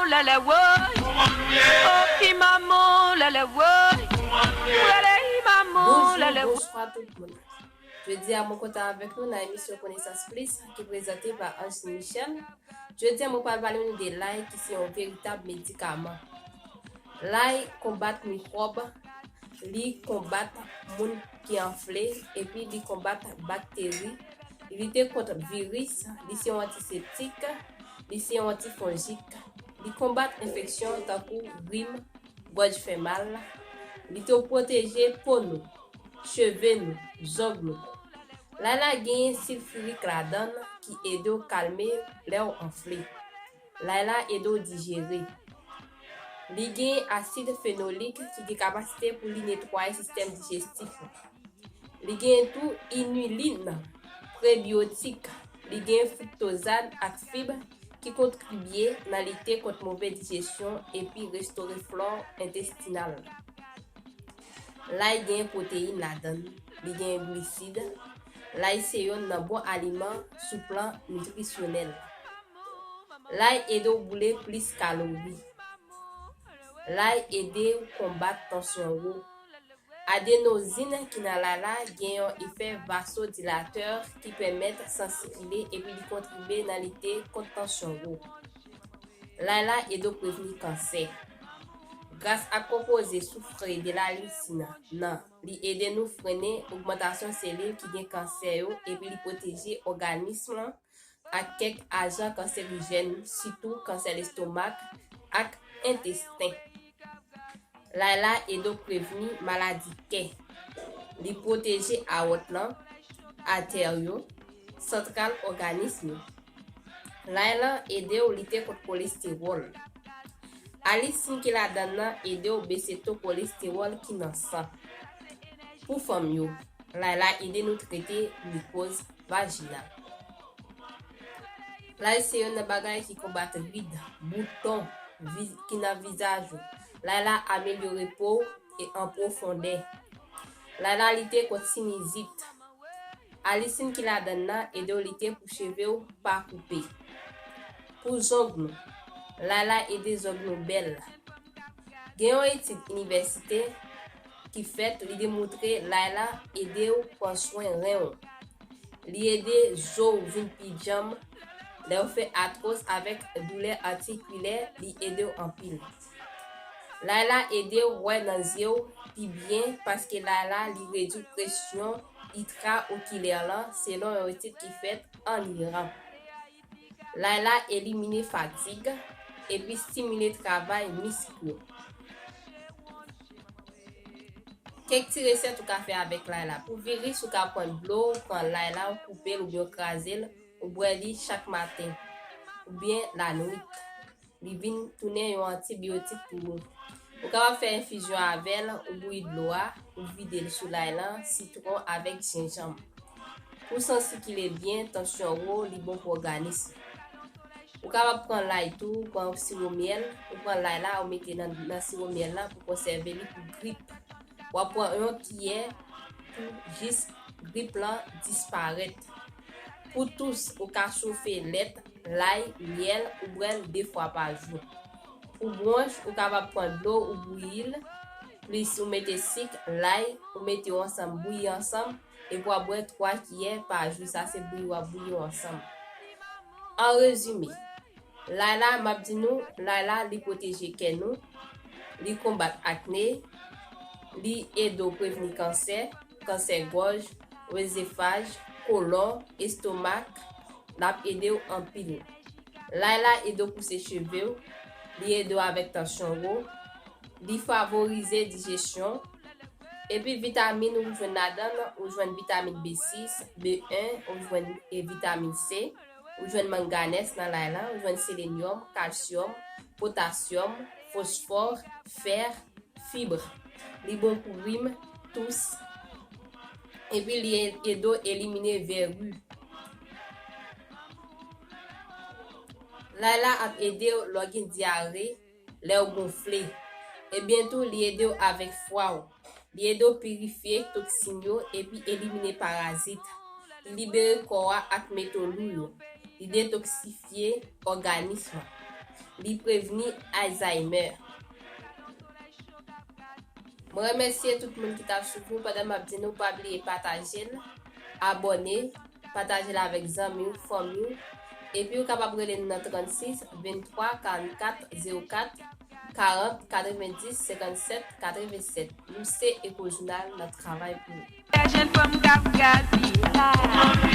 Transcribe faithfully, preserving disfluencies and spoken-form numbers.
Lèlè woy, oh, i manman, lèlè woy, prele i manman, lèlè woy. Bonjou, bonswa tout moun. Jodi a mwen kontan avèk nou nan emisyon Konesans Plis ki prezante pa Ange Michel. Jodi a mwen pral pale nou de lay ki se yon veritab medikaman. Lay konbat mikwòb, li konbat moun ki anfle, epi li konbat bakteri, li lite kont viris, li se yon antiseptik, li se yon antifonjik, li konbat enfeksyon tankou grim, gòj fè mal, li tou pwoteje po nou, cheve nou, zong nou. Lay la genyen silfirik ladan l ki ede w kalme lè w anfle. Lay la ede w dijere. Li gen asid fenolik ki gen kapasite pou li netwaye sistèm dijestif ou. Li gen tou inilin, prebyotik, li gen friktozan ak fib ki kontribye nan lite kont move dijesyon epi restore flò entestinal. Lay gen pwoteyin ladan l, li gen glisid. Lay se yonn nan bon aliman sou plan nitrisyonèl. Lay ede w boule plis kalori. Lay ede w konbat tansyon wo. Adenozin ki nan lay la gen yon efè vasodilatè ki pèmèt san sikile epi li kontribye nan lite kont tansyon wo. Lay la ede w prevni kansè. Gras ak konpoze soufre de lalisin nan, li ede nou frennen ogmantasyon selil ki gen kansè yo epi li pwoteje òganis lan ak kèk ajan kanserijèn, sitou kansè lestomak ak entesten. Lay la ede w prevni maladi kè. Li pwoteje awòt lan, atè yo, santral òganis yo. Lay lan ede w lite kont kolestewòl. Alisin ki ladan l nan ede w bese to kolestewòl ki nan san. Pou fanm yo, lay la ede nou trete mikoz vajinal. Lay se youn nan bagay ki konbat rid, bouton, vi- ki nan vizaj ou. Lay la amelyore po w e an pwofondè. Lay la lite kont sinizit. Alisin ki ladan l nan ede w lite pou cheve w pa koupe. Pou zong nou, lay la ede zong nou bèl. Gen yon etid inivèsite ki fèt, li demontre lay la ede w pran swen ren w. Li ede zo w vin pi djanm. Lè w fè atwòs avèk doulè atikilè, li ede w anpil. Lay la ede w wè nan zye w pi byen paske lay la li redui presyon itraokilè lan selon yon etid ki fèt ann Iran. Lay la elimine fatig epi stimile travay misk yo. Kèk ti resèt ou ka fè avèk lay la. Pou viris, ou ka pran dlo, ou pran lay la, ou koupe l oubyen ou kraze l, ou bwè li chak maten oubyen lanwit. Li vin tounen yon antibiyotik pou ou. Ou kapab fè enfizyon avè l, ou bouyi dlo a, ou vide l sou lay lan, sitwon avèk jenjanm. Pou san sikile byen, tansyon wo, li bon pou òganis. Ou kapab pran lay tou, ou pran siwo myèl, ou pran lay la, ou mete nan, nan siwo myèl la pou konsève li pou grip. W ap pran yon kiyè pou jis grip lan disparèt. Pou tous, ou ka chofe lèt, lay, myèl, ou bwè l de fwa pa jou. Pou bwonch, ou kapab pran dlo, ou bouyi l, plis ou mete sik, lay, ou mete yo ansanm, bouyi ansanm, epi w ap bwè twa kiyè pa jou. Sa se bouyi w ap bouyi yo ansanm. An rezime, lay la, m ap di nou, lay la, li pwoteje kè nou, li konbat akne, li ede w prevni kansè, kansè gòj, ozefaj, kolon, estomak, l ap ede w anpil. Lay la ede w pouse cheve w, li ede w avèk tansyon wo, li favorize dijesyon, epi vitamin ou jwenn ladan l, ou jwenn vitamin B sis, B en, ou jwenn, e, vitamin C, ou jwenn manganèz nan lay lan, ou jwenn selenyòm, kalsyòm, potasyòm, fosfò, fè, fib. Li bon pou rim, tous, epi li e-, ede w elimine vèri. Lay la ap ede w lè w gen dyare, lè w gonfle. Ebyen tou, li ede w avèk fwa w. Li ede w pirifye toksin yo epi elimine parazit. Li libere kò a ak meto lou yo. Li detoksifye òganis lan. li prevni Alzheimer. Mwen remèsye tout moun ki t ap swiv nou pandan m ap di nou pa bliye pataje l, abòne, pataje l avèk zanmi w, fanmi w, epi ou kapab rele n nan trannsis, venntwa, karannkat, zewo kat, karant, katrevenndis, senkannsèt, katrevensèt. Nou se Echo Jounal, n ap travay pou ou. Jèn fanm k ap gade la.